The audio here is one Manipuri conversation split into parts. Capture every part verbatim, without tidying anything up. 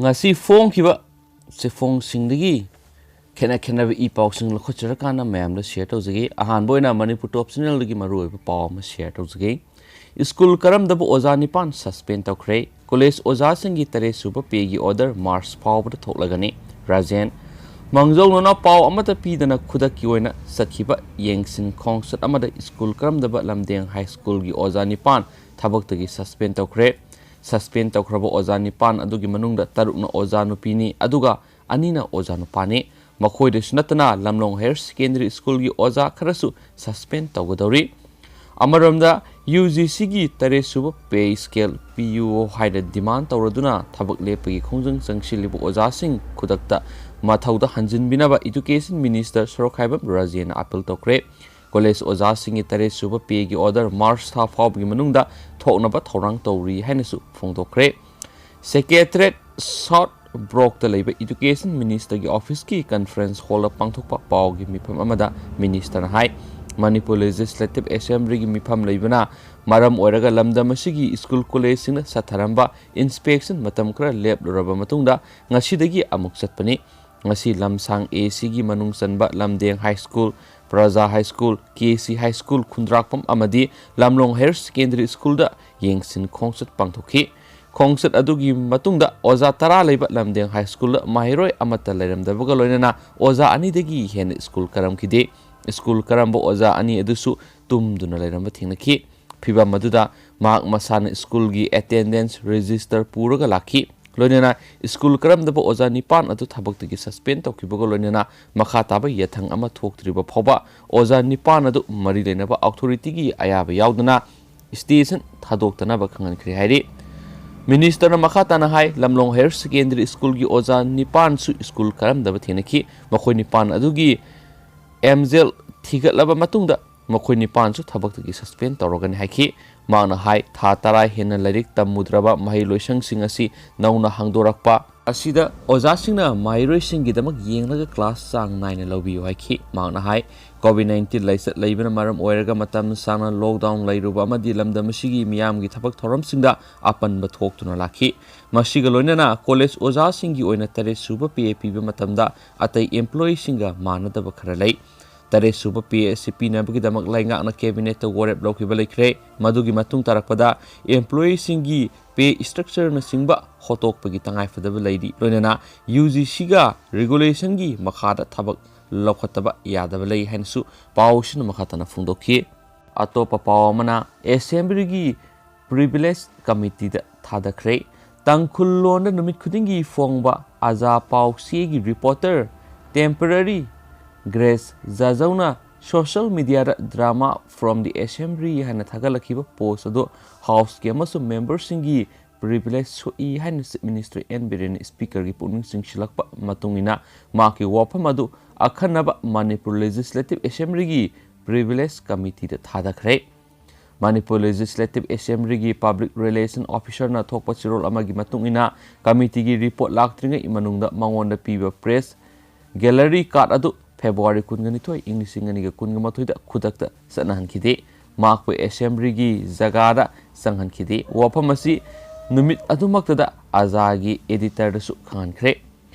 ꯉꯁꯤ ꯐꯣꯡꯈꯤꯕ ꯆꯦꯐꯣꯡꯁꯤꯡꯗꯒꯤ ꯈꯦꯠꯅ ꯈꯦꯠꯅꯕ ꯏ ꯄꯥꯎꯁꯤꯡ ꯂꯧꯈꯠꯆꯔꯀꯥꯟꯗ ꯃꯌꯥꯝꯗ ꯁꯤꯌꯔ ꯇꯧꯖꯒꯦ꯫ ꯑꯍꯥꯟꯕ ꯑꯣꯏꯅ ꯃꯅꯤꯄꯨꯔ ꯇꯣꯞ ꯆꯦꯅꯦꯜꯗꯒꯤ ꯃꯔꯨꯑꯣꯏꯕ ꯄꯥꯎ ꯑꯃ ꯁꯤꯌꯔ ꯇꯧꯖꯒꯦ꯫ ꯁ꯭ꯀꯨꯜ ꯀꯔꯝꯗꯕ ꯑꯣꯖꯥ ꯅꯤꯄꯥꯟ ꯁꯁꯄꯦꯟ ꯇꯧꯈ꯭ꯔꯦ꯫ ꯀꯣꯂꯦꯖ ꯑꯣꯖꯥꯁꯤꯡꯒꯤ ꯇꯔꯦꯠ ꯁꯨꯕ ꯄꯦꯒꯤ ꯑꯣꯔꯗꯔ ꯃꯥꯔꯆ ꯐꯥꯎꯕꯗ ꯊꯣꯛꯂꯒꯅꯤ꯫ ꯔꯥꯖꯦꯟ꯫ ꯃꯥꯡꯖꯧꯅꯅ ꯄꯥꯎ ꯑꯃꯠꯇ ꯄꯤꯗꯅ ꯈꯨꯗꯛꯀꯤ ꯑꯣꯏꯅ ꯆꯠꯈꯤꯕ ꯌꯦꯡꯁꯤꯟ ꯈꯣꯡꯆꯠ ꯑꯃꯗ ꯁ꯭ꯀꯨꯜ ꯀꯔꯝꯗꯕ ꯂꯝꯗꯦꯡ ꯍꯥꯏ ꯁ꯭ꯀꯨꯜꯒꯤ ꯑꯣꯖꯥ ꯅꯤꯄꯥꯟ ꯊꯕꯛꯇꯒꯤ ꯁꯁꯄꯦꯟ ꯇꯧꯈ꯭ꯔꯦ꯫ ꯁꯁꯄꯦꯟ ꯇꯧꯈ꯭ꯔꯕ ꯑꯣꯖꯥ ꯅꯤꯄꯥꯟ ꯑꯗꯨꯒꯤ ꯃꯅꯨꯡꯗ ꯇꯔꯨꯛꯅ ꯑꯣꯖꯥ ꯅꯨꯄꯤꯅꯤ, ꯑꯗꯨꯒ ꯑꯅꯤꯅ ꯑꯣꯖꯥ ꯅꯨꯄꯥꯅꯤ꯫ ꯃꯈꯣꯏꯗꯁꯨ ꯅꯠꯇꯅ ꯂꯝꯂꯣꯡ ꯍꯥꯌꯔ ꯁꯦꯀꯦꯟꯗꯔꯤ ꯁ꯭ꯀꯨꯜꯒꯤ ꯑꯣꯖꯥ ꯈꯔꯁꯨ ꯁꯁꯄꯦꯟ ꯇꯧꯒꯗꯧꯔꯤ꯫ ꯑꯃꯔꯣꯝꯗ, ꯌꯨ ꯖꯤ ꯁꯤꯒꯤ ꯇꯔꯦꯠ ꯁꯨꯕ ꯄꯦ ꯁ꯭ꯀꯦꯜ ꯄꯤꯌꯨ ꯍꯥꯏꯅ ꯗꯤꯃꯥꯟ ꯇꯧꯔꯗꯨꯅ ꯊꯕꯛ ꯂꯦꯞꯄꯒꯤ ꯈꯣꯡꯖꯪ ꯆꯪꯁꯤꯜꯂꯤꯕ ꯑꯣꯖꯥꯁꯤꯡ ꯈꯨꯗꯛꯇ ꯃꯊꯧꯗ ꯍꯟꯖꯤꯟꯕꯤꯅꯕ ꯏꯗꯨꯀꯦꯁꯟ ꯃꯤꯅꯤꯁꯇꯔ ꯁꯣꯔꯣꯛꯈꯥꯏꯕꯝ ꯔꯥꯖꯦꯟꯅ ꯑꯥꯄꯤꯜ ꯇꯧꯈ꯭ꯔꯦ꯫ ꯀꯣꯂꯦꯖ ꯑꯣꯖꯥꯁꯤꯡꯒꯤ ꯇꯔꯦꯠ ꯁꯨꯕ ꯄꯦꯒꯤ ꯑꯣꯔꯗꯔ ꯃꯥꯔꯆ ꯊꯥ ꯐꯥꯎꯕꯒꯤ ꯃꯅꯨꯡꯗ ꯊꯣꯛꯅꯕ ꯊꯧꯔꯥꯡ ꯇꯧꯔꯤ ꯍꯥꯏꯅꯁꯨ ꯐꯣꯡꯗꯣꯛꯈ꯭ꯔꯦ꯫ ꯁꯦꯀ꯭ꯔꯦꯇꯔꯤꯌꯦꯠ ꯁꯥꯎꯠ ꯕ꯭ꯂꯣꯛꯇ ꯂꯩꯕ ꯏꯗꯨꯀꯦꯁꯟ ꯃꯤꯅꯤꯁꯇꯔꯒꯤ ꯑꯣꯐꯤꯁꯀꯤ ꯀꯟꯐꯔꯦꯟꯁ ꯍꯣꯜꯗ ꯄꯥꯡꯊꯣꯛꯄ ꯄꯥꯎꯒꯤ ꯃꯤꯐꯝ ꯑꯃꯗ ꯃꯤꯅꯤꯁꯇꯔꯅ ꯍꯥꯏ, ꯃꯅꯤꯄꯨꯔ ꯂꯦꯖꯤꯁꯂꯦꯇꯤꯚ ꯑꯦꯁꯦꯝꯕ꯭ꯂꯤꯒꯤ ꯃꯤꯐꯝ ꯂꯩꯕꯅ ꯃꯔꯝ ꯑꯣꯏꯔꯒ ꯂꯝꯗꯝ ꯑꯁꯤꯒꯤ ꯁ꯭ꯀꯨꯜ ꯀꯣꯂꯦꯖꯁꯤꯡꯗ ꯆꯠꯊꯔꯝꯕ ꯏꯟꯁꯄꯦꯛꯁꯟ ꯃꯇꯝ ꯈꯔ ꯂꯦꯞꯂꯨꯔꯕ ꯃꯇꯨꯡꯗ ꯉꯁꯤꯗꯒꯤ ꯑꯃꯨꯛ ꯆꯠꯄꯅꯤ꯫ ꯉꯁꯤ ꯂꯝꯁꯥꯡ ꯑꯦ ꯁꯤꯒꯤ ꯃꯅꯨꯡ ꯆꯟꯕ ꯂꯝꯗꯦꯡ ꯍꯥꯏ ꯁ꯭ꯀꯨꯜ, ꯄ꯭ꯔꯖꯥ high school, K C high school, ꯈꯨꯟꯗ꯭ꯔꯥꯛꯄꯝ ꯑꯃꯗꯤ ꯂꯝꯂꯣꯡ ꯍꯥꯌꯔ ꯁꯦꯀꯦꯟꯗꯔꯤ ꯁ꯭ꯀꯨꯜꯗ ꯌꯦꯡꯁꯤꯟ ꯈꯣꯡꯆꯠ ꯄꯥꯡꯊꯣꯛꯈꯤ꯫ ꯈꯣꯡꯆꯠ ꯑꯗꯨꯒꯤ ꯃꯇꯨꯡꯗ ꯑꯣꯖꯥ ꯇꯔꯥ ꯂꯩꯕ ꯂꯝꯗꯦꯡ ꯍꯥꯏ ꯁ꯭ꯀꯨꯜꯗ ꯃꯍꯩꯔꯣꯏ ꯑꯃꯠꯇ ꯂꯩꯔꯝꯗꯕꯒ ꯂꯣꯏꯅꯅ ꯑꯣꯖꯥ ꯑꯅꯤꯗꯒꯤ ꯍꯦꯟꯅ ꯁ꯭ꯀꯨꯜ ꯀꯥꯔꯝꯈꯤꯗꯦ꯫ ꯁ꯭ꯀꯨꯜ ꯀꯥꯔꯝꯕ ꯑꯣꯖꯥ ꯑꯅꯤ ꯑꯗꯨꯁꯨ ꯇꯨꯝꯗꯨꯅ ꯂꯩꯔꯝꯕ ꯊꯦꯡꯅꯈꯤ꯫ ꯐꯤꯚꯝ ꯑꯗꯨꯗ ꯃꯍꯥꯛ ꯃꯁꯥꯅ ꯁ꯭ꯀꯨꯜꯒꯤ ꯑꯦꯇꯦꯟꯗꯦꯟꯁ ꯔꯦꯖꯤꯁꯇꯔ ꯄꯨꯔꯒ ꯂꯥꯛꯈꯤ꯫ ꯂꯣꯏꯅꯅ ꯁ꯭ꯀꯨꯜ ꯀꯥꯔꯝꯗꯕ ꯑꯣꯖꯥ ꯅꯤꯄꯥꯟ ꯑꯗꯨ ꯊꯕꯛꯇꯒꯤ ꯁꯁꯄꯦꯟ ꯇꯧꯈꯤꯕꯒ ꯂꯣꯏꯅꯅ ꯃꯈꯥ ꯇꯥꯕ ꯌꯥꯊꯪ ꯑꯃ ꯊꯣꯛꯇ꯭ꯔꯤꯕ ꯐꯥꯎꯕ ꯑꯣꯖꯥ ꯅꯤꯄꯥꯟ ꯑꯗꯨ ꯃꯔꯤ ꯂꯩꯅꯕ ꯑꯣꯊꯣꯔꯤꯇꯤꯒꯤ ꯑꯌꯥꯕ ꯌꯥꯎꯗꯅ ꯁ꯭ꯇꯦꯁꯟ ꯊꯥꯗꯣꯛꯇꯅꯕ ꯈꯪꯍꯟꯈ꯭ꯔꯦ ꯍꯥꯏꯔꯤ꯫ ꯃꯤꯅꯤꯁꯇꯔꯅ ꯃꯈꯥ ꯇꯥꯅ ꯍꯥꯏ, ꯂꯝꯂꯣꯡ ꯍꯥꯌꯔ ꯁꯦꯀꯦꯟꯗꯔꯤ ꯁ꯭ꯀꯨꯜꯒꯤ ꯑꯣꯖꯥ ꯅꯤꯄꯥꯟꯁꯨ ꯁ꯭ꯀꯨꯜ ꯀꯥꯔꯝꯗꯕ ꯊꯦꯡꯅꯈꯤ꯫ ꯃꯈꯣꯏ ꯅꯤꯄꯥꯟ ꯑꯗꯨꯒꯤ ꯑꯦꯝꯖꯦꯜ ꯊꯤꯒꯠꯂꯕ ꯃꯇꯨꯡꯗ ꯃꯈꯣꯏ ꯅꯤꯄꯥꯟꯁꯨ ꯊꯕꯛꯇꯒꯤ ꯁꯁꯄꯦꯟ ꯇꯧꯔꯒꯅꯤ ꯍꯥꯏꯈꯤ꯫ ꯃꯍꯥꯛꯅ ꯍꯥꯏ, ꯊꯥ ꯇꯔꯥ ꯍꯦꯟꯅ ꯂꯥꯏꯔꯤꯛ ꯇꯝꯃꯨꯗ꯭ꯔꯕ ꯃꯍꯩꯂꯣꯏꯁꯪꯁꯤꯡ ꯑꯁꯤ ꯅꯧꯅ ꯍꯥꯡꯗꯣꯔꯛꯄ ꯑꯁꯤꯗ ꯑꯣꯖꯥꯁꯤꯡꯅ ꯃꯍꯩꯔꯣꯏꯁꯤꯡꯒꯤꯗꯃꯛ ꯌꯦꯡꯂꯒ ꯀ꯭ꯂꯥꯁ ꯆꯥꯡ ꯅꯥꯏꯅ ꯂꯧꯕꯤꯌꯨ ꯍꯥꯏꯈꯤ꯫ ꯃꯍꯥꯛꯅ ꯍꯥꯏ, ꯀꯣꯚꯤꯗ ꯅꯥꯏꯟꯇꯤꯟ ꯂꯥꯏꯆꯠ ꯂꯩꯕꯅ ꯃꯔꯝ ꯑꯣꯏꯔꯒ ꯃꯇꯝ ꯁꯥꯡꯅ ꯂꯣꯛꯗꯥꯎꯟ ꯂꯩꯔꯨꯕ ꯑꯃꯗꯤ ꯂꯝꯗꯝ ꯑꯁꯤꯒꯤ ꯃꯤꯌꯥꯝꯒꯤ ꯊꯕꯛ ꯊꯧꯔꯝꯁꯤꯡꯗ ꯑꯄꯟꯕ ꯊꯣꯛꯇꯨꯅ ꯂꯥꯛꯈꯤ꯫ ꯃꯁꯤꯒ ꯂꯣꯏꯅꯅ ꯀꯣꯂꯦꯖ ꯑꯣꯖꯥꯁꯤꯡꯒꯤ ꯑꯣꯏꯅ ꯇꯔꯦꯠ ꯁꯨꯕ ꯄꯦ ꯄꯤꯕ ꯃꯇꯝꯗ ꯑꯇꯩ ꯑꯦꯝꯄ꯭ꯂꯣꯌꯤꯁꯤꯡꯒ ꯃꯥꯟꯅꯗꯕ ꯈꯔ ꯂꯩ꯫ ꯇꯔꯦꯠ ꯁꯨꯕ ꯄꯦ ꯑꯁꯤ ꯄꯤꯅꯕꯒꯤꯗꯃꯛ ꯂꯩꯉꯥꯛꯅ ꯀꯦꯕꯤꯅꯦꯠꯇ ꯋꯥꯔꯦꯞ ꯂꯧꯈꯤꯕ ꯂꯩꯈ꯭ꯔꯦ꯫ ꯃꯗꯨꯒꯤ ꯃꯇꯨꯡ ꯇꯥꯔꯛꯄꯗ ꯑꯦꯝꯄ꯭ꯂꯣꯌꯤꯁꯤꯡꯒꯤ ꯄꯦ ꯏꯁꯇ꯭ꯔꯛꯆꯔꯅꯆꯤꯡꯕ ꯍꯣꯠꯇꯣꯛꯄꯒꯤ ꯇꯉꯥꯏꯐꯗꯕ ꯂꯩꯔꯤ꯫ ꯂꯣꯏꯅꯅ ꯌꯨ ꯖꯤ ꯁꯤꯒ ꯔꯤꯒꯨꯂꯦꯁꯟꯒꯤ ꯃꯈꯥꯗ ꯊꯕꯛ ꯂꯧꯈꯠꯇꯕ ꯌꯥꯗꯕ ꯂꯩ ꯍꯥꯏꯅꯁꯨ ꯄꯥꯎ ꯑꯁꯤꯅ ꯃꯈꯥ ꯇꯥꯅ ꯐꯣꯡꯗꯣꯛꯈꯤ꯫ ꯑꯇꯣꯞꯄ ꯄꯥꯎ ꯑꯃꯅ, ꯑꯦꯁꯦꯝꯕ꯭ꯂꯤꯒꯤ ꯄ꯭ꯔꯤꯚꯤꯂꯦꯖ ꯀꯃꯤꯇꯤꯗ ꯊꯥꯗꯈ꯭ꯔꯦ꯫ ꯇꯥꯡꯈꯨꯜ ꯂꯣꯟꯗ ꯅꯨꯃꯤꯠ ꯈꯨꯗꯤꯡꯒꯤ ꯐꯣꯡꯕ ꯑꯖꯥ ꯄꯥꯎ ꯆꯦꯒꯤ ꯔꯤꯄꯣꯔꯇꯔ ꯇꯦꯝꯄꯔꯔꯤ ꯒ꯭ꯔꯦꯁ ꯖꯥꯖꯧꯅ ꯁꯣꯁꯤꯌꯦꯜ ꯃꯤꯗꯤꯌꯥꯗ "Drama from the Assembly" ꯍꯥꯏꯅ ꯊꯥꯒꯠꯂꯛꯈꯤꯕ ꯄꯣꯁ ꯑꯗꯨ ꯍꯥꯎꯁꯀꯤ ꯑꯃꯁꯨꯡ ꯃꯦꯝꯕꯔꯁꯤꯡꯒꯤ ꯄ꯭ꯔꯤꯚꯤꯂꯦꯖ ꯁꯣꯛꯏ ꯍꯥꯏꯅ ꯆꯤꯐ ꯃꯤꯅꯤꯁꯇꯔ ꯑꯦꯟ ꯕꯤꯔꯦꯟꯅ ꯁ꯭ꯄꯤꯀꯔꯒꯤ ꯄꯨꯛꯅꯤꯡ ꯆꯤꯡꯁꯤꯜꯂꯛꯄ ꯃꯇꯨꯡ ꯏꯟꯅ ꯃꯍꯥꯛꯀꯤ ꯋꯥꯐꯝ ꯑꯗꯨ ꯑꯈꯟꯅꯕ ꯃꯅꯤꯄꯨꯔ ꯂꯦꯖꯤꯁꯂꯦꯇꯤꯚ ꯑꯦꯁꯦꯝꯕ꯭ꯂꯤꯒꯤ ꯄ꯭ꯔꯤꯚꯤꯂꯦꯖ ꯀꯃꯤꯇꯤꯗ ꯊꯥꯗꯈ꯭ꯔꯦ꯫ ꯃꯅꯤꯄꯨꯔ ꯂꯦꯖꯤꯁꯂꯦꯇꯤꯚ ꯑꯦꯁꯦꯝꯕ꯭ꯂꯤꯒꯤ ꯄꯕ꯭ꯂꯤꯛ ꯔꯤꯂꯦꯁꯟ ꯑꯣꯐꯤꯁꯔꯅ ꯊꯣꯛꯄ ꯆꯦꯔꯣꯜ ꯑꯃꯒꯤ ꯃꯇꯨꯡ ꯏꯟꯅ, ꯀꯃꯤꯇꯤꯒꯤ ꯔꯤꯄꯣꯔꯠ ꯂꯥꯛꯇ꯭ꯔꯤꯉꯩ ꯃꯅꯨꯡꯗ ꯃꯉꯣꯟꯗ ꯄꯤꯕ ꯄ꯭ꯔꯦꯁ ꯒꯦꯂꯔꯤ ꯀꯥꯔꯗ ꯑꯗꯨ ꯐꯦꯕ꯭ꯔꯨꯋꯥꯔꯤ ꯀꯨꯟꯒ ꯅꯤꯊꯣꯏ, ꯏꯪ ꯂꯤꯁꯤꯡ ꯑꯅꯤꯒ ꯀꯨꯟꯒ ꯃꯥꯊꯣꯏꯗ ꯈꯨꯗꯛꯇ ꯆꯠꯅꯍꯟꯈꯤꯗꯦ꯫ ꯃꯍꯥꯛꯄꯨ ꯑꯦꯁꯦꯝꯕ꯭ꯂꯤꯒꯤ ꯖꯒꯥꯗ ꯆꯪꯍꯟꯈꯤꯗꯦ꯫ ꯋꯥꯐꯝ ꯑꯁꯤ ꯅꯨꯃꯤꯠ ꯑꯗꯨꯃꯛꯇꯗ ꯑꯖꯥꯒꯤ ꯑꯦꯗꯤꯇꯔꯗꯁꯨ ꯈꯪꯍꯟꯈ꯭ꯔꯦ꯫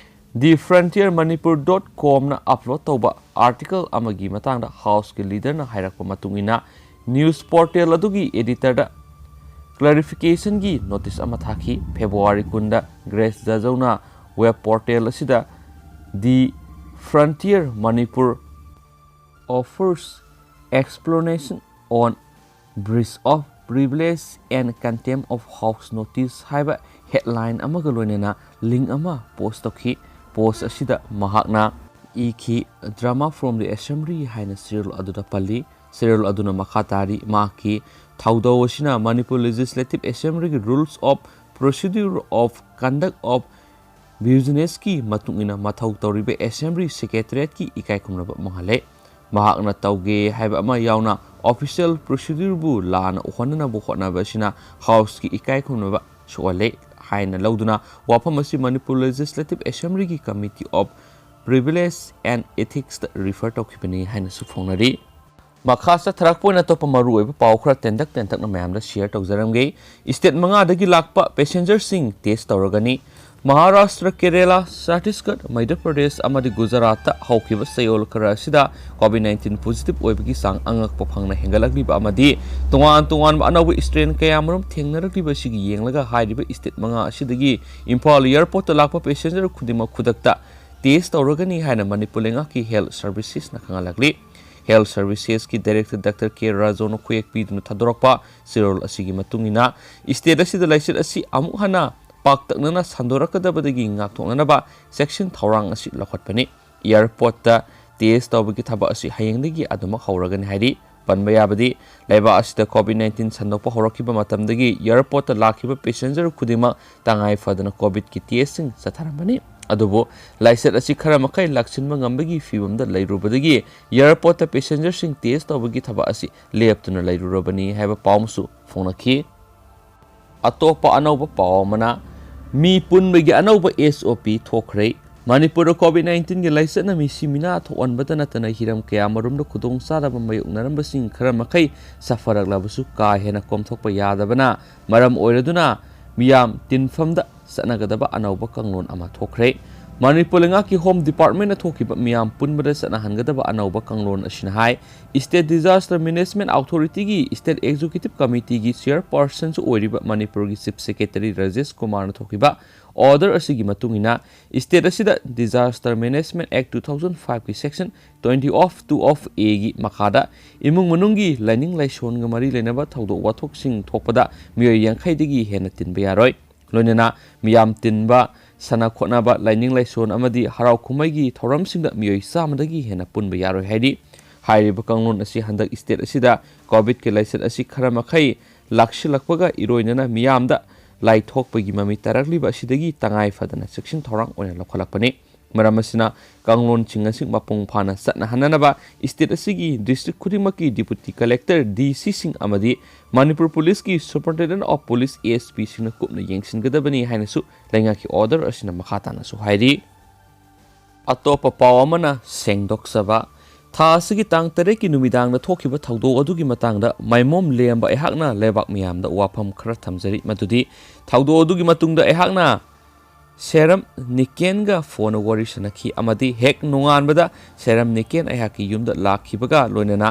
ꯗꯤ ꯐ꯭ꯔꯟꯇꯤꯌꯔ ꯃꯅꯤꯄꯨꯔ ꯗꯣꯠ ꯀꯣꯝꯅ ꯑꯞꯂꯣꯗ ꯇꯧꯕ ꯑꯥꯔꯇꯤꯀꯜ ꯑꯃꯒꯤ ꯃꯇꯥꯡꯗ ꯍꯥꯎꯁꯀꯤ ꯂꯤꯗꯔꯅ ꯍꯥꯏꯔꯛꯄ ꯃꯇꯨꯡ ꯏꯟꯅ, ꯅ꯭ꯌꯨꯁ ꯄꯣꯔꯇꯦꯜ ꯑꯗꯨꯒꯤ ꯑꯦꯗꯤꯇꯔꯗ ꯀ꯭ꯂꯦꯔꯤꯐꯤꯀꯦꯁꯟꯒꯤ ꯅꯣꯇꯤꯁ ꯑꯃ ꯊꯥꯈꯤ꯫ ꯐꯦꯕ꯭ꯔꯨꯋꯥꯔꯤ ꯀꯨꯟꯗ ꯒ꯭ꯔꯦꯁ ꯖꯥꯖꯧꯅ ꯋꯦꯕ ꯄꯣꯔꯇꯦꯜ ꯑꯁꯤꯗ "The Frontier Manipur offers explanation on breach of privilege and contempt of house notice" ꯍꯥꯏꯕ ꯍꯦꯗꯂꯥꯏꯟ ꯑꯃꯒ ꯂꯣꯏꯅꯅ ꯂꯤꯡ ꯑꯃ ꯄꯣꯁ ꯇꯧꯈꯤ꯫ ꯄꯣꯁ ꯑꯁꯤꯗ ꯃꯍꯥꯛꯅ ꯏꯈꯤ, "Drama from the Assembly" ꯍꯥꯏꯅ ꯆꯦꯔꯣꯜ ꯑꯗꯨꯗ ꯄꯜꯂꯤ꯫ ꯆꯦꯔꯣꯜ ꯑꯗꯨꯅ ꯃꯈꯥ ꯇꯥꯔꯤ, ꯃꯍꯥꯛꯀꯤ ꯊꯧꯗꯧ ꯑꯁꯤꯅ ꯃꯅꯤꯄꯨꯔ ꯂꯦꯖꯤꯁꯂꯦꯇꯤꯚ ꯑꯦꯁꯦꯝꯕ꯭ꯂꯤꯒꯤ Rules of Procedure of Conduct of Businessꯀꯤ ꯃꯇꯨꯡ ꯏꯟꯅ ꯃꯊꯧ ꯇꯧꯔꯤꯕ ꯑꯦꯁꯦꯝꯕ꯭ꯂꯤ ꯁꯦꯀ꯭ꯔꯦꯇꯔꯤꯌꯦꯠꯀꯤ ꯏꯀꯥꯏ ꯈꯨꯝꯅꯕ ꯃꯥꯡꯍꯜꯂꯦ꯫ ꯃꯍꯥꯛꯅ ꯇꯧꯒꯦ ꯍꯥꯏꯕ ꯑꯃ ꯌꯥꯎꯅ ꯑꯣꯐꯤꯁꯤꯌꯦꯜ ꯄ꯭ꯔꯣꯁꯤꯗ꯭ꯌꯨꯔꯕꯨ ꯂꯥꯟꯅ ꯎꯍꯟꯅꯅꯕ ꯍꯣꯠꯅꯕ ꯑꯁꯤꯅ ꯍꯥꯎꯁꯀꯤ ꯏꯀꯥꯏ ꯈꯨꯝꯅꯕ ꯁꯣꯛꯍꯜꯂꯦ ꯍꯥꯏꯅ ꯂꯧꯗꯨꯅ ꯋꯥꯐꯝ ꯑꯁꯤ ꯃꯅꯤꯄꯨꯔ ꯂꯦꯖꯤꯁꯂꯦꯇꯤꯚ ꯑꯦꯁꯦꯝꯕ꯭ꯂꯤꯒꯤ ꯀꯃꯤꯇꯤ ꯑꯣꯐ Privilege and Ethicsꯇ refer ꯇꯧꯈꯤꯕꯅꯤ ꯍꯥꯏꯅꯁꯨ ꯐꯣꯡꯅꯔꯤ꯫ ꯃꯈꯥ ꯆꯠꯊꯔꯛꯄ ꯑꯣꯏꯅ ꯑꯇꯣꯞꯄ ꯃꯔꯨꯑꯣꯏꯕ ꯄꯥꯎ ꯈꯔ ꯇꯦꯟꯇꯛ ꯇꯦꯟꯇꯛꯅ ꯃꯌꯥꯝꯗ share ꯇꯧꯖꯔꯝꯒꯦ꯫ State ꯃꯉꯥꯗꯒꯤ ꯂꯥꯛꯄ passengerꯁꯤꯡ test ꯇꯧꯔꯒꯅꯤ꯫ ꯃꯍꯥꯔꯥꯁꯇ꯭ꯔ, ꯀꯦꯔꯦꯂꯥ, ꯆꯇꯤꯁꯒꯔ, ꯃꯙ꯭ꯌ ꯄ꯭ꯔꯗꯦꯁ ꯑꯃꯗꯤ ꯒꯨꯖꯔꯥꯠꯇ ꯍꯧꯈꯤꯕ ꯆꯌꯣꯜ ꯈꯔ ꯑꯁꯤꯗ COVID nineteen positive ꯑꯣꯏꯕꯒꯤ ꯆꯥꯡ ꯑꯉꯛꯄ ꯐꯪꯅ ꯍꯦꯟꯒꯠꯂꯛꯂꯤꯕ ꯑꯃꯗꯤ ꯇꯣꯉꯥꯟ ꯇꯣꯉꯥꯟꯕ ꯑꯅꯧꯕ strain ꯀꯌꯥꯃꯔꯨꯝ ꯊꯦꯡꯅꯔꯛꯂꯤꯕ ꯑꯁꯤꯒꯤ ꯌꯦꯡꯂꯒ ꯍꯥꯏꯔꯤꯕ state ꯃꯉꯥ ꯑꯁꯤꯗꯒꯤ ꯏꯝꯐꯥꯜ airportꯇ ꯂꯥꯛꯄ passenger ꯈꯨꯗꯤꯡꯃꯛ ꯈꯨꯗꯛꯇ test ꯇꯧꯔꯒꯅꯤ ꯍꯥꯏꯅ ꯃꯅꯤꯄꯨꯔ ꯂꯩꯉꯥꯛꯀꯤ health servicesꯅ ꯈꯪꯍꯜꯂꯛꯂꯤ꯫ Health servicesꯀꯤ director Doctor K ꯔꯥꯖꯨꯅ ꯈꯨꯌꯦꯛ ꯄꯤꯗꯨꯅ ꯊꯥꯗꯣꯔꯛꯄ ꯆꯦꯔꯣꯜ ꯑꯁꯤꯒꯤ ꯃꯇꯨꯡ ꯏꯟꯅ, state ꯑꯁꯤꯗ ꯂꯥꯏꯆꯠ ꯑꯁꯤ ꯑꯃꯨꯛ ꯍꯟꯅ ꯄꯥꯛꯇꯛꯅꯅ ꯁꯟꯗꯣꯔꯛꯀꯗꯕꯗꯒꯤ ꯉꯥꯛꯊꯣꯛꯅꯅꯕ ꯆꯦꯛꯁꯤꯟ ꯊꯧꯔꯥꯡ ꯑꯁꯤ ꯂꯧꯈꯠꯄꯅꯤ꯫ Airportꯇ test ꯇꯧꯕꯒꯤ ꯊꯕꯛ ꯑꯁꯤ ꯍꯌꯦꯡꯗꯒꯤ ꯑꯗꯨꯃꯛ ꯍꯧꯔꯒꯅꯤ ꯍꯥꯏꯔꯤ꯫ ꯄꯟꯕ ꯌꯥꯕꯗꯤ, ꯂꯩꯕꯥꯛ ꯑꯁꯤꯗ COVID nineteen ꯁꯟꯗꯣꯛꯄ ꯍꯧꯔꯛꯈꯤꯕ ꯃꯇꯝꯗꯒꯤ airportꯇ ꯂꯥꯛꯈꯤꯕ passenger ꯈꯨꯗꯤꯡꯃꯛ ꯇꯉꯥꯏ ꯐꯗꯅ COVID-ꯀꯤ testꯁꯤꯡ ꯆꯠꯊꯔꯝꯕꯅꯤ꯫ ꯑꯗꯨꯕꯨ ꯂꯥꯏꯆꯠ ꯑꯁꯤ ꯈꯔ ꯃꯈꯩ ꯂꯥꯛꯁꯤꯟꯕ ꯉꯝꯕꯒꯤ ꯐꯤꯕꯝꯗ ꯂꯩꯔꯨꯕꯗꯒꯤ airportꯇ passengerꯁꯤꯡ test ꯇꯧꯕꯒꯤ ꯊꯕꯛ ꯑꯁꯤ ꯂꯦꯞꯇꯨꯅ ꯂꯩꯔꯨꯔꯕꯅꯤ ꯍꯥꯏꯕ ꯄꯥꯎ ꯑꯃꯁꯨ ꯐꯣꯡꯂꯛꯈꯤ꯫ ꯑꯇꯣꯞꯄ ꯑꯅꯧꯕ ꯄꯥꯎ ꯑꯃꯅ, ꯃꯤ ꯄꯨꯟꯕꯒꯤ ꯑꯅꯧꯕ SOP ꯊꯣꯛꯈ꯭ꯔꯦ꯫ ꯃꯅꯤꯄꯨꯔꯗ COVID nineteenꯒꯤ ꯂꯥꯏꯆꯠꯅ ꯃꯤꯁꯤ ꯃꯤꯅꯥ ꯊꯣꯛꯍꯟꯕꯗ ꯅꯠꯇꯅ ꯍꯤꯔꯝ ꯀꯌꯥꯃꯔꯨꯝꯗ ꯈꯨꯗꯣꯡꯆꯥꯗꯕ ꯃꯥꯌꯣꯛꯅꯔꯝꯕꯁꯤꯡ ꯈꯔ ꯃꯈꯩ ꯁꯥꯐꯔꯛꯂꯕꯁꯨ ꯀꯥ ꯍꯦꯟꯅ ꯀꯣꯝꯊꯣꯛꯄ ꯌꯥꯗꯕꯅ ꯃꯔꯝ ꯑꯣꯏꯔꯗꯨꯅ ꯃꯤꯌꯥꯝ ꯇꯤꯟꯐꯝꯗ ꯆꯠꯅꯒꯗꯕ ꯑꯅꯧꯕ ꯀꯥꯡꯂꯣꯟ ꯑꯃ ꯊꯣꯛꯈ꯭ꯔꯦ꯫ ꯃꯅꯤꯄꯨꯔ ꯂꯩꯉꯥꯛꯀꯤ Home Departmentꯅ ꯊꯣꯛꯈꯤꯕ ꯃꯤꯌꯥꯝ ꯄꯨꯟꯕꯗ ꯆꯠꯅꯍꯟꯒꯗꯕ ꯑꯅꯧꯕ ꯀꯥꯡꯂꯣꯟ ꯑꯁꯤꯅ ꯍꯥꯏ, State Disaster Management Authorityꯒꯤ State Executive Committeeꯒꯤ chairpersonꯁꯨ ꯑꯣꯏꯔꯤꯕ ꯃꯅꯤꯄꯨꯔꯒꯤ Chief Secretary ꯔꯥꯖꯦꯁ ꯀꯨꯃꯥꯔꯅ ꯊꯣꯛꯈꯤꯕ order ꯑꯁꯤꯒꯤ ꯃꯇꯨꯡ ꯏꯟꯅ, state ꯑꯁꯤꯗ Disaster Management Act two thousand fiveꯀꯤ section twenty of two of Aꯒꯤ ꯃꯈꯥꯗ ꯏꯃꯨꯡ ꯃꯅꯨꯡꯒꯤ ꯂꯥꯏꯅꯤꯡ ꯂꯥꯏꯁꯣꯟꯒ ꯃꯔꯤ ꯂꯩꯅꯕ ꯊꯧꯗꯣꯛ ꯋꯥꯊꯣꯛꯁꯤꯡ ꯊꯣꯛꯄꯗ ꯃꯤꯑꯣꯏ ꯌꯥꯡꯈꯩꯗꯒꯤ ꯍꯦꯟꯅ ꯇꯤꯟꯕ ꯌꯥꯔꯣꯏ꯫ ꯂꯣꯏꯅꯅ ꯃꯤꯌꯥꯝ ꯇꯤꯟꯕ, ꯁꯥꯟꯅ ꯈꯣꯠꯅꯕ, ꯂꯥꯏꯅꯤꯡ ꯂꯥꯏꯁꯣꯟ ꯑꯃꯗꯤ ꯍꯔꯥꯎ ꯀꯨꯝꯍꯩꯒꯤ ꯊꯧꯔꯝꯁꯤꯡꯗ ꯃꯤꯑꯣꯏ ꯆꯥꯝꯃꯗꯒꯤ ꯍꯦꯟꯅ ꯄꯨꯟꯕ ꯌꯥꯔꯣꯏ ꯍꯥꯏꯔꯤ꯫ ꯍꯥꯏꯔꯤꯕ ꯀꯥꯡꯂꯣꯟ ꯑꯁꯤ ꯍꯟꯗꯛ state ꯑꯁꯤꯗ COVID-ꯀꯤ ꯂꯥꯏꯆꯠ ꯑꯁꯤ ꯈꯔ ꯃꯈꯩ ꯂꯥꯛꯁꯤꯜꯂꯛꯄꯒ ꯏꯔꯣꯏꯅꯅ ꯃꯤꯌꯥꯝꯗ ꯂꯥꯏꯊꯣꯛꯄꯒꯤ ꯃꯃꯤ ꯇꯥꯔꯛꯂꯤꯕ ꯑꯁꯤꯗꯒꯤ ꯇꯉꯥꯏ ꯐꯗꯅ ꯆꯦꯛꯁꯤꯟ ꯊꯧꯔꯥꯡ ꯑꯣꯏꯅ ꯂꯧꯈꯠꯂꯛꯄꯅꯤ꯫ ꯃꯔꯝ ꯑꯁꯤꯅ ꯀꯥꯡꯂꯣꯟꯁꯤꯡ ꯑꯁꯤ ꯃꯄꯨꯡ ꯐꯥꯅ ꯆꯠꯅꯍꯟꯅꯅꯕ state ꯑꯁꯤꯒꯤ district ꯈꯨꯗꯤꯡꯃꯛꯀꯤ Deputy Collector, DCꯁꯤꯡ ꯑꯃꯗꯤ ꯃꯅꯤꯄꯨꯔ Policeꯀꯤ Superintendent of Police, ASPꯁꯤꯡꯅ ꯀꯨꯞꯅ ꯌꯦꯡꯁꯤꯟꯒꯗꯕꯅꯤ ꯍꯥꯏꯅꯁꯨ ꯂꯩꯉꯥꯛꯀꯤ order ꯑꯁꯤꯅ ꯃꯈꯥ ꯇꯥꯅꯁꯨ ꯍꯥꯏꯔꯤ꯫ ꯑꯇꯣꯞꯄ ꯄꯥꯎ ꯑꯃꯅ ꯁꯦꯡꯗꯣꯛꯆꯕ꯫ ꯊꯥ ꯑꯁꯤꯒꯤ ꯇꯥꯡ ꯇꯔꯦꯠꯀꯤ ꯅꯨꯃꯤꯗꯥꯡꯗ ꯊꯣꯛꯈꯤꯕ ꯊꯧꯗꯣꯛ ꯑꯗꯨꯒꯤ ꯃꯇꯥꯡꯗ ꯃꯥꯏꯃꯣꯝ ꯂꯦꯝꯕ ꯑꯩꯍꯥꯛꯅ ꯂꯩꯕꯥꯛ ꯃꯤꯌꯥꯝꯗ ꯋꯥꯐꯝ ꯈꯔ ꯊꯝꯖꯔꯤ꯫ ꯃꯗꯨꯗꯤ ꯊꯧꯗꯣꯛ ꯑꯗꯨꯒꯤ ꯃꯇꯨꯡꯗ ꯑꯩꯍꯥꯛꯅ ꯁꯦꯔꯝ ꯅꯤꯀꯦꯟꯒ ꯐꯣꯟ ꯋꯥꯔꯤ ꯁꯥꯟꯅꯈꯤ ꯑꯃꯗꯤ ꯍꯦꯛ ꯅꯣꯡꯉꯥꯟꯕꯗ ꯁꯦꯔꯝ ꯅꯤꯀꯦꯟ ꯑꯩꯍꯥꯛꯀꯤ ꯌꯨꯝꯗ ꯂꯥꯛꯈꯤꯕꯒ ꯂꯣꯏꯅꯅ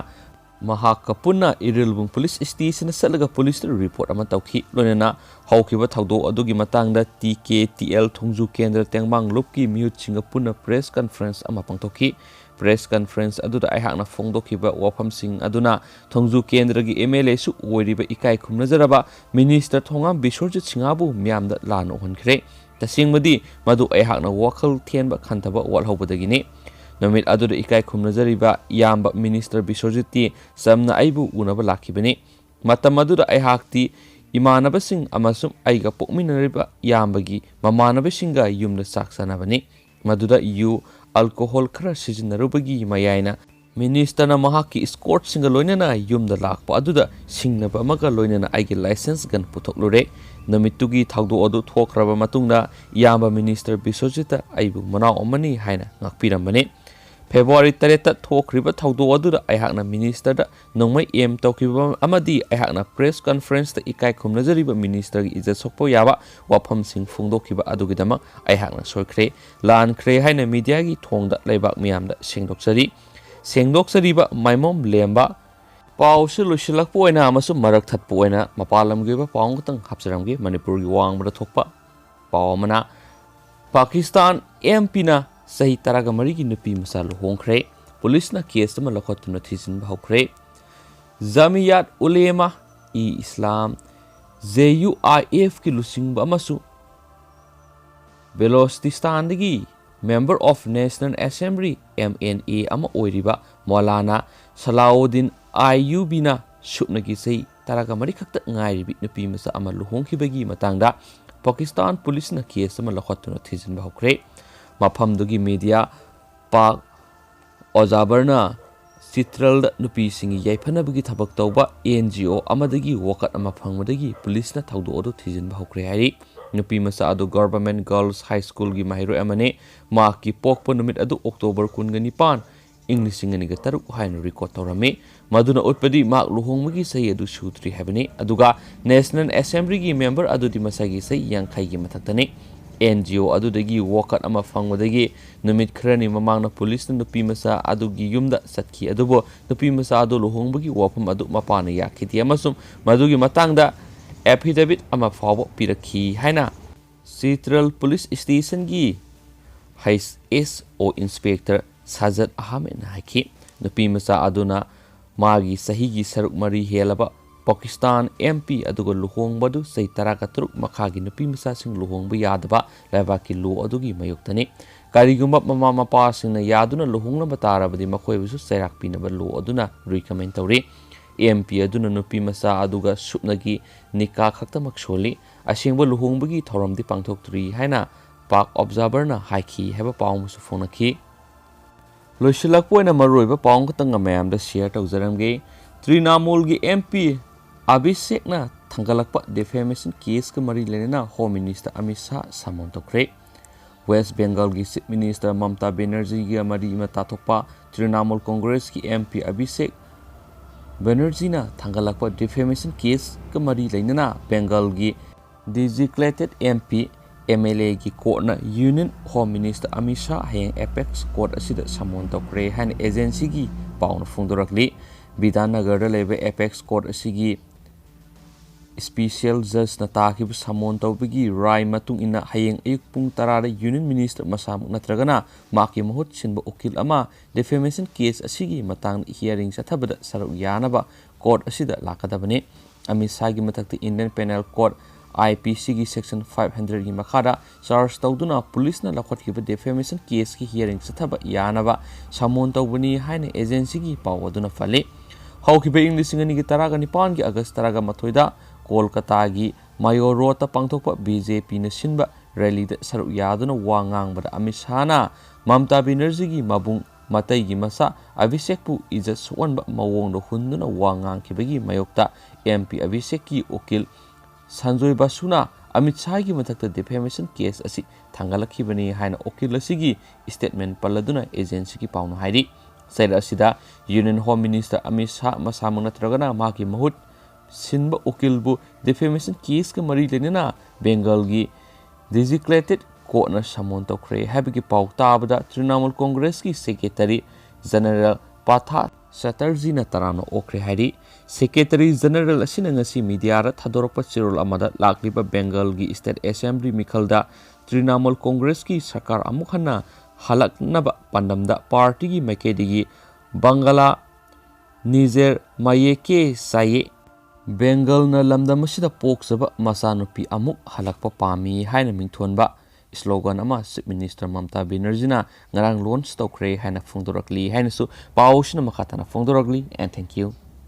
ꯃꯍꯥꯛꯀ ꯄꯨꯟꯅ ꯏꯔꯤꯜꯕꯨꯡ ꯄꯨꯂꯤꯁ ꯁ꯭ꯇꯦꯁꯟꯗ ꯆꯠꯂꯒ ꯄꯨꯂꯤꯁꯇ ꯔꯤꯄꯣꯔꯠ ꯑꯃ ꯇꯧꯈꯤ꯫ ꯂꯣꯏꯅꯅ ꯍꯧꯈꯤꯕ ꯊꯧꯗꯣꯛ ꯑꯗꯨꯒꯤ ꯃꯇꯥꯡꯗ ꯇꯤ ꯀꯦ ꯇꯤ ꯑꯦꯜ ꯊꯣꯡꯖꯨ ꯀꯦꯟꯗ꯭ꯔ ꯇꯦꯡꯕꯥꯡ ꯂꯨꯞꯀꯤ ꯃꯤꯍꯨꯠꯁꯤꯡꯒ ꯄꯨꯟꯅ ꯄ꯭ꯔꯦꯁ ꯀꯟꯐꯔꯦꯟꯁ ꯑꯃ ꯄꯥꯡꯊꯣꯛꯈꯤ꯫ ꯄ꯭ꯔꯦꯁ ꯀꯟꯐꯔꯦꯟꯁ ꯑꯗꯨꯗ ꯑꯩꯍꯥꯛꯅ ꯐꯣꯡꯗꯣꯛꯈꯤꯕ ꯋꯥꯐꯝꯁꯤꯡ ꯑꯗꯨꯅ ꯊꯣꯡꯖꯨ ꯀꯦꯟꯗ꯭ꯔꯒꯤ ꯑꯦꯝ ꯑꯦꯜ ꯑꯦꯁꯨ ꯑꯣꯏꯔꯤꯕ ꯏꯀꯥꯏ ꯈꯨꯝꯅꯖꯔꯕ ꯃꯤꯅꯤꯁꯇꯔ ꯊꯣꯉꯥꯝ ꯕꯤꯁ꯭ꯋꯔꯖꯤꯠ ꯁꯤꯡꯍꯕꯨ ꯃꯤꯌꯥꯝꯗ ꯂꯥꯟꯅ ꯎꯍꯟꯈ꯭ꯔꯦ꯫ ꯇꯁꯦꯡꯕꯗꯤ ꯃꯗꯨ ꯑꯩꯍꯥꯛꯅ ꯋꯥꯈꯜ ꯊꯦꯟꯕ ꯈꯟꯊꯕ ꯋꯥꯠꯍꯧꯕꯗꯒꯤꯅꯤ꯫ ꯅꯨꯃꯤꯠ ꯑꯗꯨꯗ ꯏꯀꯥꯏ ꯈꯨꯝꯅꯖꯔꯤꯕ ꯏꯌꯥꯝꯕ ꯃꯤꯅꯤꯁꯇꯔ ꯕꯤꯁ꯭ꯋꯔꯖꯤꯠꯇꯤ ꯆꯝꯅ ꯑꯩꯕꯨ ꯎꯅꯕ ꯂꯥꯛꯈꯤꯕꯅꯤ꯫ ꯃꯇꯝ ꯑꯗꯨꯗ ꯑꯩꯍꯥꯛꯇꯤ ꯏꯃꯥꯟꯅꯕꯁꯤꯡ ꯑꯃꯁꯨꯡ ꯑꯩꯒ ꯄꯣꯛꯃꯤꯟꯅꯔꯤꯕ ꯏꯌꯥꯝꯕꯒꯤ ꯃꯃꯥꯟꯅꯕꯁꯤꯡꯒ ꯌꯨꯝꯗ ꯆꯥꯛ ꯆꯥꯅꯕꯅꯤ꯫ ꯃꯗꯨꯗ ꯌꯨ, ꯑꯜꯀꯣꯍꯣꯜ ꯈꯔ ꯁꯤꯖꯤꯟꯅꯔꯨꯕꯒꯤ ꯃꯌꯥꯏꯅ ꯃꯤꯅꯤꯁꯇꯔꯅ ꯃꯍꯥꯛꯀꯤ ꯏꯁꯀꯣꯔꯠꯁꯤꯡꯒ ꯂꯣꯏꯅꯅ ꯌꯨꯝꯗ ꯂꯥꯛꯄ ꯑꯗꯨꯗ ꯁꯤꯡꯅꯕ ꯑꯃꯒ ꯂꯣꯏꯅꯅ ꯑꯩꯒꯤ ꯂꯥꯏꯁꯦꯟꯁ ꯒꯟ ꯄꯨꯊꯣꯛꯂꯨꯔꯦ꯫ ꯅꯨꯃꯤꯠꯇꯨꯒꯤ ꯊꯧꯗꯣꯛ ꯑꯗꯨ ꯊꯣꯛꯈ꯭ꯔꯕ ꯃꯇꯨꯡꯗ ꯏꯌꯥꯝꯕ ꯃꯤꯅꯤꯁꯇꯔ ꯕꯤꯁ꯭ꯋꯖꯤꯠꯇ ꯑꯩꯕꯨ ꯃꯅꯥꯎ ꯑꯃꯅꯤ ꯍꯥꯏꯅ ꯉꯥꯛꯄꯤꯔꯝꯕꯅꯤ꯫ ꯐꯦꯕ꯭ꯔꯨꯋꯥꯔꯤ ꯇꯔꯦꯠꯇ ꯊꯣꯛꯈ꯭ꯔꯤꯕ ꯊꯧꯗꯣꯛ ꯑꯗꯨꯗ ꯑꯩꯍꯥꯛꯅ ꯃꯤꯅꯤꯁꯇꯔꯗ ꯅꯣꯡꯃꯩ ꯑꯦꯝ ꯇꯧꯈꯤꯕ ꯑꯃꯗꯤ ꯑꯩꯍꯥꯛꯅ ꯄ꯭ꯔꯦꯁ ꯀꯟꯐꯔꯦꯟꯁꯇ ꯏꯀꯥꯏ ꯈꯨꯝꯅꯖꯔꯤꯕ ꯃꯤꯅꯤꯁꯇꯔꯒꯤ ꯏꯖꯠ ꯁꯣꯛꯄ ꯌꯥꯕ ꯋꯥꯐꯝꯁꯤꯡ ꯐꯣꯡꯗꯣꯛꯈꯤꯕ ꯑꯗꯨꯒꯤꯗꯃꯛ ꯑꯩꯍꯥꯛꯅ ꯁꯣꯏꯈ꯭ꯔꯦ, ꯂꯥꯟꯈ꯭ꯔꯦ ꯍꯥꯏꯅ ꯃꯤꯗꯤꯌꯥꯒꯤ ꯊꯣꯡꯗ ꯂꯩꯕꯥꯛ ꯃꯤꯌꯥꯝꯗ ꯁꯦꯡꯗꯣꯛꯆꯔꯤ꯫ ꯁꯦꯡꯗꯣꯛꯆꯔꯤꯕ ꯃꯥꯏꯃꯣꯝ ꯂꯦꯝꯕ꯫ ꯄꯥꯎꯁꯤ ꯂꯣꯏꯁꯤꯜꯂꯛꯄ ꯑꯣꯏꯅ ꯑꯃꯁꯨꯡ ꯃꯔꯛ ꯊꯠꯄ ꯑꯣꯏꯅ ꯃꯄꯥꯟ ꯂꯝꯒꯤ ꯑꯣꯏꯕ ꯄꯥꯎ ꯑꯃꯈꯛꯇꯪ ꯍꯥꯞꯆꯔꯝꯒꯦ꯫ ꯃꯅꯤꯄꯨꯔꯒꯤ ꯋꯥꯡꯃꯗ ꯊꯣꯛꯄ ꯄꯥꯎ ꯑꯃꯅ, ꯄꯥꯀꯤꯁꯇꯥꯟ ꯑꯦꯝ ꯄꯤꯅ ꯆꯍꯤ ꯇꯔꯥꯒ ꯃꯔꯤꯒꯤ ꯅꯨꯄꯤ ꯃꯆꯥ ꯂꯨꯍꯣꯡꯈ꯭ꯔꯦ꯫ ꯄꯨꯂꯤꯁꯅ ꯀꯦꯁ ꯑꯃ ꯂꯧꯈꯠꯇꯨꯅ ꯊꯤꯖꯤꯟꯕ ꯍꯧꯈ꯭ꯔꯦ꯫ ꯖꯃꯤꯌꯥꯠ ꯎꯂꯦꯃꯥ E Islam, J U I ꯑꯦꯐꯀꯤ ꯂꯨꯆꯤꯡꯕ ꯑꯃꯁꯨꯡ ꯕꯦꯂꯣꯆꯤꯁꯇꯥꯟꯗꯒꯤ Member of National Assembly, M N A, ꯑꯃ ꯑꯣꯏꯔꯤꯕ ꯃꯧꯂꯥꯅꯥ ꯁꯂꯥꯎꯗꯤꯟ ꯑꯥꯏꯌꯨꯕꯤꯅ ꯁꯨꯞꯅꯒꯤ ꯆꯍꯤ ꯇꯔꯥꯒ ꯃꯔꯤ ꯈꯛꯇ ꯉꯥꯏꯔꯤꯕꯤ ꯅꯨꯄꯤ ꯃꯆꯥ ꯑꯃ ꯂꯨꯍꯣꯡꯈꯤꯕꯒꯤ ꯃꯇꯥꯡꯗ ꯄꯥꯀꯤꯁꯇꯥꯟ ꯄꯨꯂꯤꯁꯅ ꯀꯦꯁ ꯑꯃ ꯂꯧꯈꯠꯇꯨꯅ ꯊꯤꯖꯤꯟꯕ ꯍꯧꯈ꯭ꯔꯦ꯫ ꯃꯐꯝꯗꯨꯒꯤ ꯃꯤꯗꯤꯌꯥ ꯄꯥꯛ ꯑꯣꯖꯥꯕꯔꯅ ꯆꯤꯇ꯭ꯔꯜꯗ ꯅꯨꯄꯤꯁꯤꯡꯒꯤ ꯌꯥꯏꯐꯅꯕꯒꯤ ꯊꯕꯛ ꯇꯧꯕ ꯑꯦꯟ ꯖꯤ ꯑꯣ ꯑꯃꯗꯒꯤ ꯋꯥꯀꯠ ꯑꯃ ꯐꯪꯕꯗꯒꯤ ꯄꯨꯂꯤꯁꯅ ꯊꯧꯗꯣꯛ ꯑꯗꯨ ꯊꯤꯖꯤꯟꯕ ꯍꯧꯈ꯭ꯔꯦ ꯍꯥꯏꯔꯤ꯫ ꯅꯨꯄꯤ ꯃꯆꯥ ꯑꯗꯨ Government Girls High Schoolꯒꯤ ꯃꯍꯩꯔꯣꯏ ꯑꯃꯅꯤ꯫ ꯃꯍꯥꯛꯀꯤ ꯄꯣꯛꯄ ꯅꯨꯃꯤꯠ ꯑꯗꯨ October ꯀꯨꯟꯒ ꯅꯤꯄꯥꯟ, ꯏꯪ ꯂꯤꯁꯤꯡ ꯑꯅꯤꯒ ꯇꯔꯨꯛ ꯍꯥꯏꯅ record ꯇꯧꯔꯝꯃꯤ꯫ ꯃꯗꯨꯅ ꯎꯠꯄꯗꯤ ꯃꯍꯥꯛ ꯂꯨꯍꯣꯡꯕꯒꯤ ꯆꯍꯤ ꯑꯗꯨ ꯁꯨꯗ꯭ꯔꯤ ꯍꯥꯏꯕꯅꯤ꯫ ꯑꯗꯨꯒ National Assemblyꯒꯤ member ꯑꯗꯨꯗꯤ ꯃꯁꯥꯒꯤ ꯆꯍꯤ ꯌꯥꯡꯈꯩꯒꯤ ꯃꯊꯛꯇꯅꯤ꯫ NGO ꯑꯗꯨꯗꯒꯤ ꯋꯥꯀꯠ ꯑꯃ ꯐꯪꯕꯗꯒꯤ ꯅꯨꯃꯤꯠ ꯈꯔꯅꯤ ꯃꯃꯥꯡꯗ ꯄꯨꯂꯤꯁꯅ ꯅꯨꯄꯤ ꯃꯆꯥ ꯑꯗꯨꯒꯤ ꯌꯨꯝꯗ ꯆꯠꯈꯤ, ꯑꯗꯨꯕꯨ ꯅꯨꯄꯤ ꯃꯆꯥ ꯑꯗꯨ ꯂꯨꯍꯣꯡꯕꯒꯤ ꯋꯥꯐꯝ ꯑꯗꯨ ꯃꯄꯥꯅ ꯌꯥꯈꯤꯗꯦ ꯑꯃꯁꯨꯡ ꯃꯗꯨꯒꯤ ꯃꯇꯥꯡꯗ affidavit ꯑꯃ ꯐꯥꯎꯕ ꯄꯤꯔꯛꯈꯤ ꯍꯥꯏꯅ Central Police Stationꯒꯤ HSO Inspector ꯁꯥꯖꯗ ꯑꯍꯃꯦꯗꯅ ꯍꯥꯏꯈꯤ꯫ ꯅꯨꯄꯤ ꯃꯆꯥ ꯑꯗꯨꯅ ꯃꯥꯒꯤ ꯆꯍꯤꯒꯤ ꯁꯔꯨꯛ ꯃꯔꯤ ꯍꯦꯜꯂꯕ ꯄꯥꯀꯤꯁꯇꯥꯟ MP ꯑꯗꯨꯒ ꯂꯨꯍꯣꯡꯕꯗꯨ ꯆꯍꯤ ꯇꯔꯥꯒ ꯇꯔꯨꯛ ꯃꯈꯥꯒꯤ ꯅꯨꯄꯤ ꯃꯆꯥꯁꯤꯡ ꯂꯨꯍꯣꯡꯕ ꯌꯥꯗꯕ ꯂꯩꯕꯥꯛꯀꯤ law ꯑꯗꯨꯒꯤ ꯃꯥꯌꯣꯛꯇꯅꯤ꯫ ꯀꯔꯤꯒꯨꯝꯕ ꯃꯃꯥ ꯃꯄꯥꯁꯤꯡꯅ ꯌꯥꯗꯨꯅ ꯂꯨꯍꯣꯡꯂꯝꯕ ꯇꯥꯔꯕꯗꯤ ꯃꯈꯣꯏꯕꯨꯁꯨ ꯆꯩꯔꯥꯛ ꯄꯤꯅꯕ law ꯑꯗꯨꯅ recommend ꯇꯧꯔꯤ꯫ MP ꯑꯗꯨꯅ ꯅꯨꯄꯤ ꯃꯆꯥ ꯑꯗꯨꯒ ꯁꯨꯞꯅꯒꯤ ꯅꯤꯀꯥ ꯈꯛꯇꯃꯛ ꯁꯣꯜꯂꯤ꯫ ꯑꯁꯦꯡꯕ ꯂꯨꯍꯣꯡꯕꯒꯤ ꯊꯧꯔꯝꯗꯤ ꯄꯥꯡꯊꯣꯛꯇ꯭ꯔꯤ ꯍꯥꯏꯅ ꯄꯥꯛ Observerꯅ ꯍꯥꯏꯈꯤ ꯍꯥꯏꯕ ꯄꯥꯎ ꯑꯃꯁꯨ ꯐꯣꯡꯅꯈꯤ꯫ ꯂꯣꯏꯁꯤꯜꯂꯛꯄ ꯑꯣꯏꯅ ꯃꯔꯨꯑꯣꯏꯕ ꯄꯥꯎ ꯑꯃꯈꯛꯇꯪꯒ ꯃꯌꯥꯝꯗ share ꯇꯧꯖꯔꯝꯒꯦ꯫ ꯇ꯭ꯔꯤꯅꯥꯃꯨꯜꯒꯤ MP ꯑꯚꯤꯁꯦꯛꯅ ꯊꯥꯡꯒꯠꯂꯛꯄ defamation caseꯀ ꯃꯔꯤ ꯂꯩꯅꯅ Home Minister Amit Shah summon ꯇꯧꯈ꯭ꯔꯦ꯫ West Bengalꯒꯤ Chief Minister ꯃꯃꯇꯥ ꯕꯦꯅꯔꯖꯤꯒ ꯃꯔꯤ ꯃꯇꯥ ꯊꯣꯛꯄ ꯇ꯭ꯔꯤꯅꯥꯃꯨꯜ ꯀꯣꯡꯒ꯭ꯔꯦꯁꯀꯤ MP ꯑꯚꯤꯁꯦꯛ ꯕꯦꯅꯔꯖꯤꯅ ꯊꯥꯡꯒꯠꯂꯛꯄ defamation caseꯀ ꯃꯔꯤ ꯂꯩꯅꯅ ꯕꯦꯡꯒꯜꯒꯤ designated MP, MLAꯒꯤ courtꯅ Union Home Minister Amit Shah ꯍꯌꯦꯡ apex court ꯑꯁꯤꯗ summon ꯇꯧꯈ꯭ꯔꯦ ꯍꯥꯏꯅ agencyꯒꯤ ꯄꯥꯎꯅ ꯐꯣꯡꯗꯣꯔꯛꯂꯤ꯫ ꯕꯤꯗ꯭ꯌꯥꯅꯒꯔꯗ ꯂꯩꯕ apex court ꯑꯁꯤꯒꯤ special judgeꯅ ꯇꯥꯈꯤꯕ summon ꯇꯧꯕꯒꯤ ꯔꯥꯏ ꯃꯇꯨꯡ ꯏꯟꯅ ꯍꯌꯦꯡ ꯑꯌꯨꯛ ꯄꯨꯡ ꯇꯔꯥꯗ Union Minister ꯃꯁꯥꯃꯛ ꯅꯠꯇ꯭ꯔꯒꯅ ꯃꯍꯥꯛꯀꯤ ꯃꯍꯨꯠ ꯁꯤꯟꯕ ꯎꯀꯤꯜ ꯑꯃ defamation case ꯑꯁꯤꯒꯤ ꯃꯇꯥꯡꯗ hearing ꯆꯠꯊꯕꯗ ꯁꯔꯨꯛ ꯌꯥꯅꯕ court ꯑꯁꯤꯗ ꯂꯥꯛꯀꯗꯕꯅꯤ꯫ ꯑꯃꯤꯠ ꯁꯥꯍꯒꯤ ꯃꯊꯛꯇ Indian Penal Code, IPCꯒꯤ section five hundredꯒꯤ ꯃꯈꯥꯗ charge ꯇꯧꯗꯨꯅ ꯄꯨꯂꯤꯁꯅ ꯂꯧꯈꯠꯈꯤꯕ defamation caseꯀꯤ hearing ꯆꯠꯊꯕ ꯌꯥꯅꯕ summon ꯇꯧꯕꯅꯤ ꯍꯥꯏꯅ agencyꯒꯤ ꯄꯥꯎ ꯑꯗꯨꯅ ꯄꯜꯂꯤ꯫ ꯍꯧꯈꯤꯕ ꯏꯪ ꯂꯤꯁꯤꯡ ꯑꯅꯤꯒ ꯇꯔꯥꯒ ꯅꯤꯄꯥꯟꯒꯤ August ꯇꯔꯥꯒ ꯃꯥꯊꯣꯏꯗ ꯀꯣꯜꯀꯇꯥꯒꯤ Maior Roadꯇ ꯄꯥꯡꯊꯣꯛꯄ BJPꯅ ꯁꯤꯟꯕ rallyꯗ ꯁꯔꯨꯛ ꯌꯥꯗꯨꯅ ꯋꯥ ꯉꯥꯡꯕꯗ ꯑꯃꯤꯠ ꯁꯥꯍꯅ ꯃꯃꯇꯥ ꯕꯦꯅꯔꯖꯤꯒꯤ ꯃꯕꯨꯡ ꯃꯇꯩꯒꯤ ꯃꯆꯥ ꯑꯚꯤꯁꯦꯛꯄꯨ ꯏꯖꯠ ꯁꯣꯛꯍꯟꯕ ꯃꯑꯣꯡꯗ ꯍꯨꯟꯗꯨꯅ ꯋꯥ ꯉꯥꯡꯈꯤꯕꯒꯤ ꯃꯥꯌꯣꯛꯇ MP ꯑꯚꯤꯁꯦꯛꯀꯤ ꯎꯀꯤꯜ ꯁꯟꯖꯣꯏ ꯕꯁꯨꯅ ꯑꯃꯤꯠ ꯁꯥꯍꯒꯤ ꯃꯊꯛꯇ defamation case ꯑꯁꯤ ꯊꯥꯡꯒꯠꯂꯛꯈꯤꯕꯅꯤ ꯍꯥꯏꯅ ꯎꯀꯤꯜ ꯑꯁꯤꯒꯤ statement ꯄꯜꯂꯗꯨꯅ agencyꯒꯤ ꯄꯥꯎꯅ ꯍꯥꯏꯔꯤ꯫ ꯆꯩꯔꯛ ꯑꯁꯤꯗ Union Home Minister Amit Shah ꯃꯁꯥꯃꯛ ꯅꯠꯇ꯭ꯔꯒꯅ ꯃꯍꯥꯛꯀꯤ ꯃꯍꯨꯠ ꯁꯤꯟꯕ ꯎꯀꯤꯜꯕꯨ defamation caseꯀ ꯃꯔꯤ ꯂꯩꯅꯅ ꯕꯦꯡꯒꯜꯒꯤ designated courtꯅ summon ꯇꯧꯈ꯭ꯔꯦ ꯍꯥꯏꯕꯒꯤ ꯄꯥꯎ ꯇꯥꯕꯗ ꯇ꯭ꯔꯤꯅꯥꯃꯨꯜ ꯀꯣꯡꯒ꯭ꯔꯦꯁꯀꯤ Secretary General ꯄꯥꯊꯥ ꯆꯦꯇꯔꯖꯤꯅ ꯇꯔꯥꯝꯅ ꯑꯣꯛꯈ꯭ꯔꯦ ꯍꯥꯏꯔꯤ꯫ Secretary General ꯑꯁꯤꯅ ꯉꯁꯤ mediaꯗ ꯊꯥꯗꯣꯔꯛꯄ ꯆꯦꯔꯣꯜ ꯑꯃꯗ ꯂꯥꯛꯂꯤꯕ ꯕꯦꯡꯒꯜꯒꯤ State Assembly ꯃꯤꯈꯜꯗ ꯇ꯭ꯔꯤꯅꯥꯃꯨꯜ ꯀꯣꯡꯒ꯭ꯔꯦꯁꯀꯤ ꯁꯔꯀꯥꯔ ꯑꯃꯨꯛ ꯍꯟꯅ ꯍꯜꯂꯛꯅꯕ ꯄꯥꯟꯗꯝꯗ partyꯒꯤ ꯃꯥꯏꯀꯩꯗꯒꯤ ꯕꯪꯒꯂꯥ ꯅꯤꯖꯦꯔ ꯃꯌꯦꯀꯦ ꯆꯥꯌꯦ, ꯕꯦꯡꯒꯜꯅ ꯂꯝꯗꯝ ꯑꯁꯤꯗ ꯄꯣꯛꯆꯕ ꯃꯆꯥꯅꯨꯄꯤ ꯑꯃꯨꯛ ꯍꯜꯂꯛꯄ ꯄꯥꯝꯃꯤ ꯍꯥꯏꯅ ꯃꯤꯡꯊꯣꯟꯕ slogan ꯑꯃ Chief Minister ꯃꯃꯇꯥ ꯕꯦꯅꯔꯖꯤꯅ ꯉꯔꯥꯡ launch ꯇꯧꯈ꯭ꯔꯦ ꯍꯥꯏꯅ ꯐꯣꯡꯗꯣꯔꯛꯂꯤ ꯍꯥꯏꯅꯁꯨ ꯄꯥꯎ ꯑꯁꯤꯅ ꯃꯈꯥ ꯇꯥꯅ ꯐꯣꯡꯗꯣꯔꯛꯂꯤ꯫ And thank you.